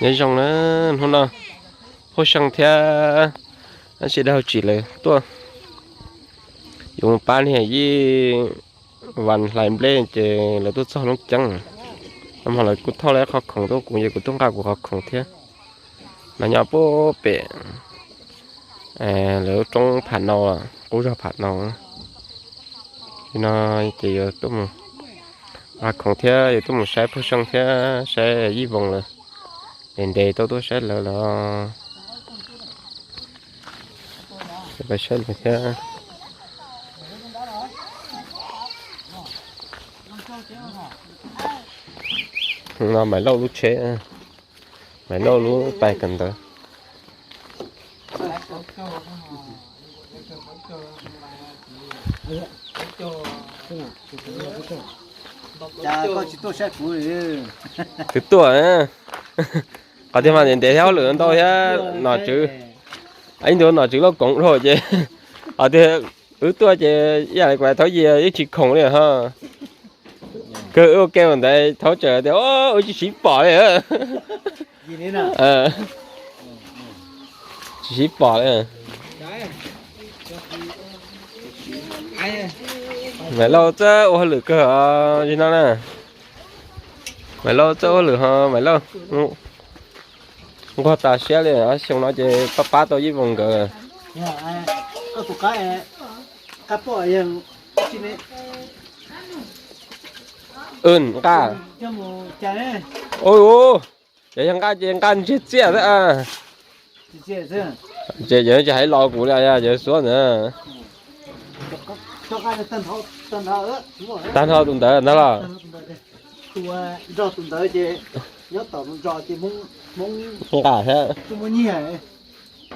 Nyob zoo na, hnub no Phauj Seej thiab dab tsi dab tsi lawv tuaj, yuav mus pab niag Yij Vas hlais nplej ces lawv tuaj txog Loob Ceeb. Nag hmo lawv kuj thauj lawv qhov khoom tuaj, kuv ces kuv tuaj nqa kuv qhov khoom thiab. No nyob puag pem lawv lub roob Pham Nau, qub zog Pham Nau. No ces yuav tuaj mus nqa khoom thiab yuav tuaj mus saib Phauj Seej thiab saib Yij Voos lawv ntev ntev tau tuaj saib lawv los. Saib lawv thiab. No Maiv Lauj lub tsheb, Maiv Lauj lub pais kawm ntawv. Twb tuaj, qhov tiag mas ntev thiab hauj lwm ntau thiab nom tswv, ib ntu nom tswv lauj koov dhau ces qhov tiag wb tuaj ces ib yam li kuv hais thaum ub yeej tsis khoom li ho. Kawg wb ua ke ua ntawd thaum tsawg tias wb tsis siv pom li. Tsis siv pom li. Maiv Lauj txawj ua hauj lwm kawg os, no na. Maiv Lauj txawj ua hauj lwm ho Maiv Lauj. Nquag tas siab li, xyoo no ces pab pab tau Yij Voos nkawd. Nqa, cov yog nqa ces nqa ntsiag txiaj xwb. Ces yog tsis hais los kuv li, yog xuab ntawd. Tag nrho tus ntawd ntag los. Nqa thiab.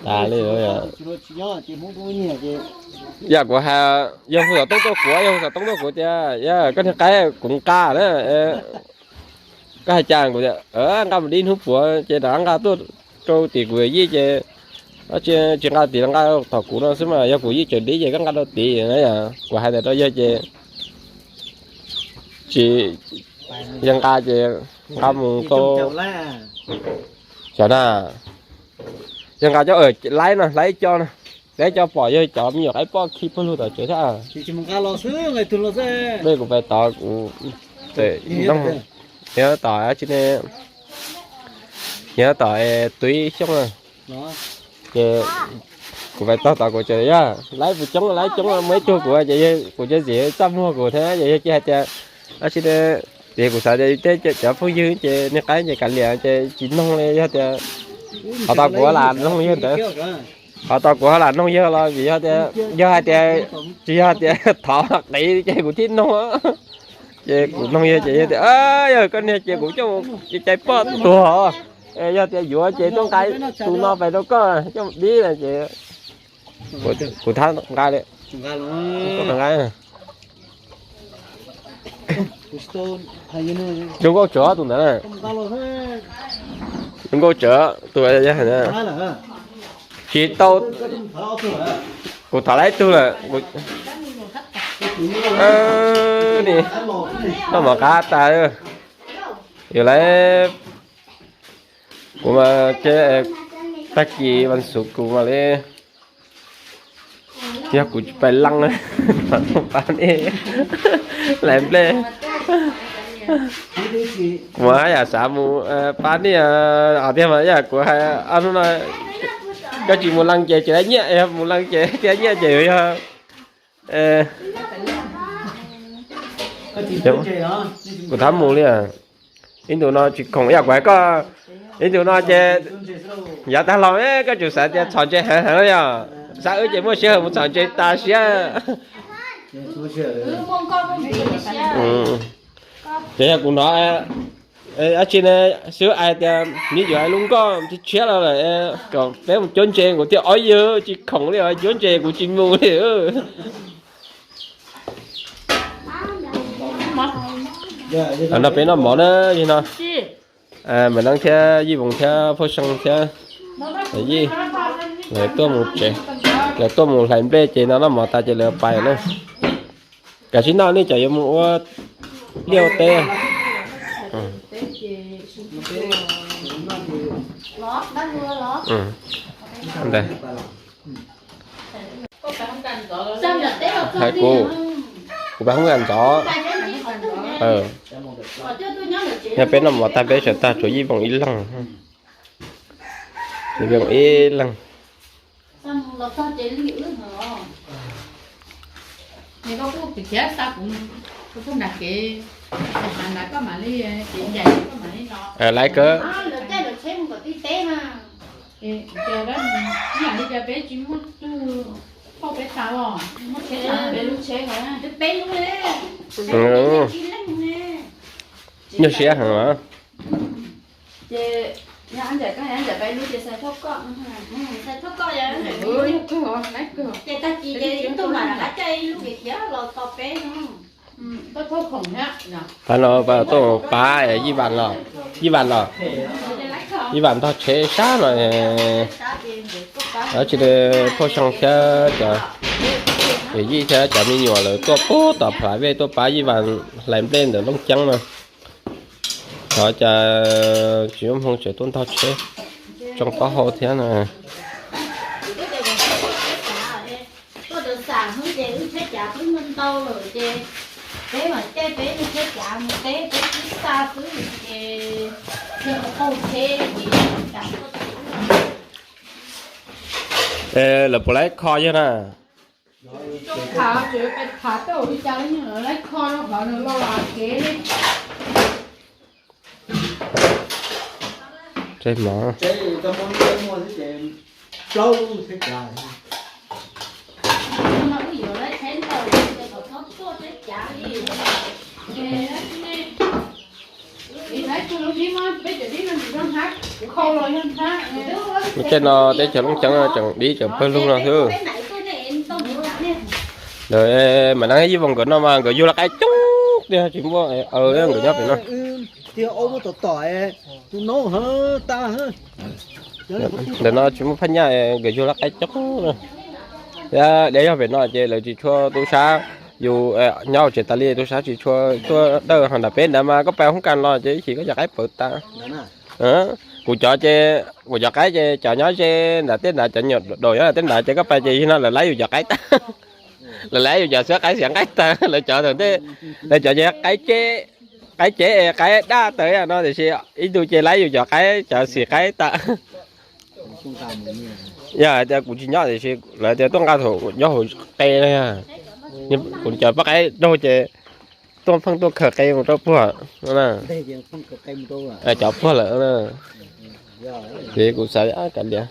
Tas li. Yam kuv hais, yog hu xov tooj tuaj kuv, yog hu xov tooj tuaj kuv tias yog koj niag qaib kuv nqa na. Koj hais cas kuv tias nqa mus dib hnub puav ces rov nqa tuaj rau tim kuv yij ces tsis nqa tim, nqa tom kuv no xwb mas yog kuv yij tseem dib ces koj nqa rau tim na. Kuv hais ntawd rau yawg ces tsis, yawg nqa ces nqa mus tau. Cov na, yawg nqa cov laib no, laib cov no, laib cov pom yawg cov me nyuam qaib poj khi pawg lug tom tsev thiab. Kuv pais tod kuv, yog tom tsis ne, yog tom Tuv Xyooj na. Ces kuv pais tog tod kuv ces yog laib puas coob, laib coob muaj ib tug kuv ces kuv cov ntxim txaj muag kuv thiab ces yawg cia hais tias, tab sis tias kuv xav tias tej cov phooj ywg ces niag qaib ces kav liam ces tsis noog li, yog tias qhov tau kuv lam noog yawg ntawd. Qhov tau kuv lam noog yawg los vim yog tias, yog hais tias tsis yog tias thov qiv ces kuv thiaj noog. Ces kuv noog yawg ces yawg tias, yog koj niag ces kuv coj cai poj tuag. Yog tias yuav ces tuaj nqa tus no pais rau koj coj dib na ces kuv thab nqa li. Zoo nkauj tsawv tus ntawd na. Zoo nkauj tsawv tus. Tsis tau, kuv thov laib tug lawm. Noj mov qab tas. Yus lawv, kuv mas tag kis vas xuv kuv mam li, yog kuv tsis pais leej pab nej hlais nplej. Kuv haj yam xav mus pab nej os tiag mas yog kuv hais ob hnub no koj tsis mus leej ces tsis tau nyiaj, yog mus leej ces thiaj nyiaj ces yog kuv thab mus li. Ib ntus no tsis khoom ib yam kuv hais koj, ib ntus no ces yav tag los koj tseem xav tias txhom ntses heev heev yog, xav wb ces muaj sij hawm mus txhom ntses tas siab. Ces yog kuv hnov dab tsi ne, xib hwb hais tias nws yuav hais lub nkoj tshiab tshiab los lawm kom peb mus cuab ntses, kuv tias ob yawg tsis khoom li os, cuab ntses kuv tsis mus li. No peb noj mov na, yog no Maiv Leeb thiab Yij Voos thiab Phauj Seej thiab Yij, lawv tuaj mus tsev, lawv tuaj mus hlais nplej ces no noj mov tas ces lawv pais na. Kav tsij noj, nej cov yuav mus ua liaj ua teb. Ntawd. Hais kuv, kuv pab hoob kas ntxov. Yog peb noj mov tag peb sawv tag tshuav Yij Voos ib leeg. Yij Voos ib leeg. Laiv kawg. Nyuaj siab heev os. Tag no tuaj pab Yij Vas los, Yij Vas los, Yij Vas ntog tsheb sab no. Tsis, Phauj Xyoo thiab cov yawm yij thiab cov me nyuam lawv tuaj puag tom Phav Vej tuaj pab Yij Vas hlais nplej ntawm Looj Ceeb no. Thov cas tsis muaj hmoo tseem tuaj ntog tsheb tsoo taub hau thiab no. Lawv puas laib kho yog na? Tsev mov. Tej no teb chaws Looj Ceeb tseem dib tseem pawg lug no xwb. Mam na Yij Voos nkawd no mas nkawd yug laj qaib coob tiag tsis muaj nkawd nyob pem no. Ntawm no tsis muaj phaj nyaj nkawd yug laj qaib coob. Diav yog pem no ces lawv tsis tshua tub sab, yus nyob hauv tsev tas li tub sab tsis tshua tuaj dawj ho nram peb nrad mas koj pais hoob kas los ces ib chim koj cov qaib pawv tas. Kuv cov ces, kuv cov qaib ces cov nyob ze nram tej nrad cov nyuam daum nyob nram tej nrad ces koj pais ces yog no lawv laib yus cov qaib tag. Lawv laib yus cov xwab qaib xiav nqaij tag lawv cov, lawv cov ces qaib ceb, qaib ceb qaib daj tawv no tiam sis ib tug ces laib yus cov qaib cov xim qaib tag. Yog hais tias kuv tsis nyob tiam sis lawv tias tuaj nqa thaum nyob hauv qe no yog kuv cov poj qaib raug ces tuaj pheej tuaj khaws qe mus rau puag, cov puag lawm. Ces kuv xav kav liam.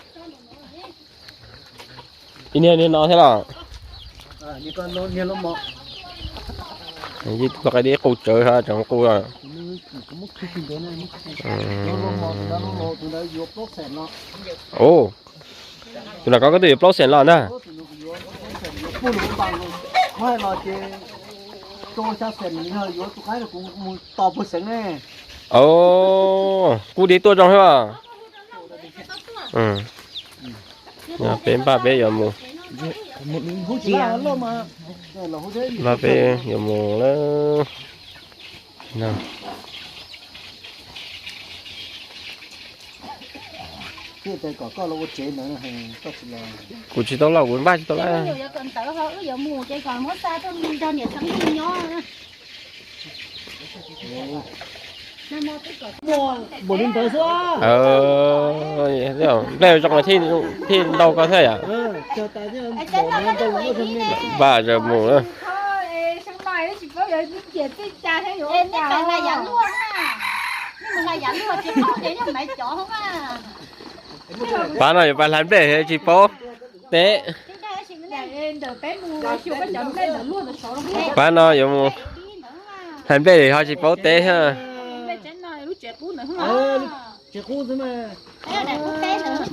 Ib niag niag no thiab los? Yij tuaj qaib dib qus tsawv ho tseem qus. Tus no koj twb yuav plaub xees los ntag. Kuv hais los ces rau xya xees yog yuav tus qaib kuv mus tos puag xeev ne. Kuj dib tuaj zoo thiab. Peb npaj peb yuav mus. Npaj peb yuav mus lawm. Kuv tsis tau los kuv npaj tsis tau lawm. Nplej zoo thiaj ntau koj thiab yom. Npaj zaws mus na. Pab no yuav pais hlais nplej tsis paub teb. Pab no yuav mus hlais nplej ho tsis paub teb thiab.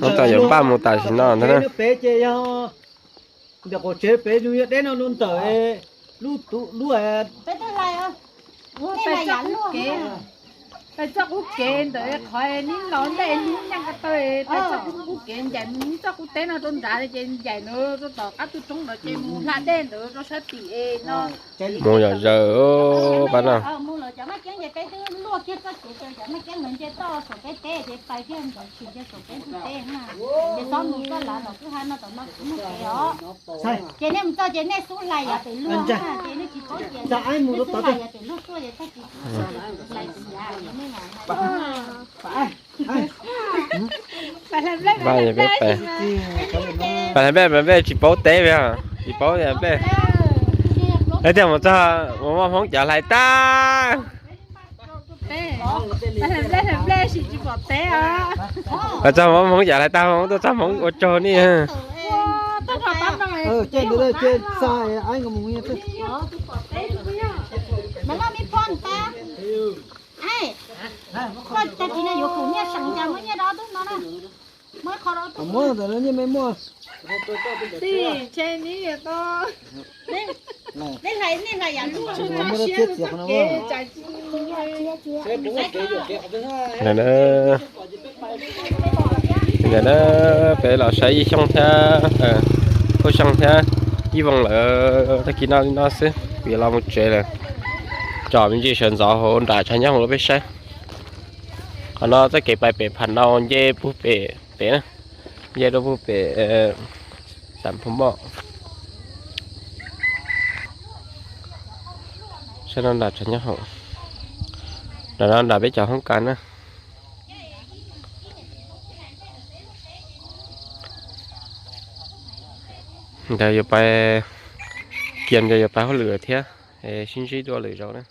Tab tom yuav npaj mus tam sim no ntag na. Ntawm qaum tsev pem yus yog deb no lub ntawm lub, lub, Pais txoj qub kev ntawd qhov neb los ntej hnub nyoog ko taw, pais txoj qub kev ncaim mus txoj qub teb no rau nrad ces ncaim ntawd rau tom qab tug roob ntawd ces mus hla dej ntawd rau sab tim no. Mus yom zaws pab no. Mus lawm cov maj keeb ces peb twb luaj kiag txoj kev, cov maj keeb lawv nce toj saum peb teb ces pais kiag ntawd tshwm kiag saum peb tug teb na. Ces xob mus txoj lav tom kwj ha no tom no kuv muaj kev os. Ces nej mus txog ces nej xub hlais yav pem luag na, ces nej tsis paub ces nej xub hlais yav pem luag tuaj ces txog tsis hlais tus yav ces nej Pais hlais nplej mas nplej tsis paub teb, tsis paub nplej. Tiag mus txog mus muaj Hmoob cov hlais tag. Pais hlais nplej hlais nplej sis tsis pom teb os. Txog muaj Hmoob cov hlais tag, Hmoob tuaj txog Hmoob ua tsaug nej. Muab ntawm no nyiaj me muaj. Ntawm na, peb los saib Yij Xyooj thiab, Phuj Xyooj thiab Yij Voos lawm tag kis no li no xwb, kuv yuav los mus tsev lawm. Tsom me ntsis sawv ntxov hauv nram tshav nyob hauv rau peb saib. Qhov no txoj kev pais pem Pham Nau nce puag pem pem na, nce rau puag pem Tam Phu Moj. Saib no nram tshav nyob hauv, nram no nram peb cov hoob kas na. Ntawd yuav pais, kiag ntawd yuav pais hauj lwm thiab, sib ntsib dua lwm zaus na.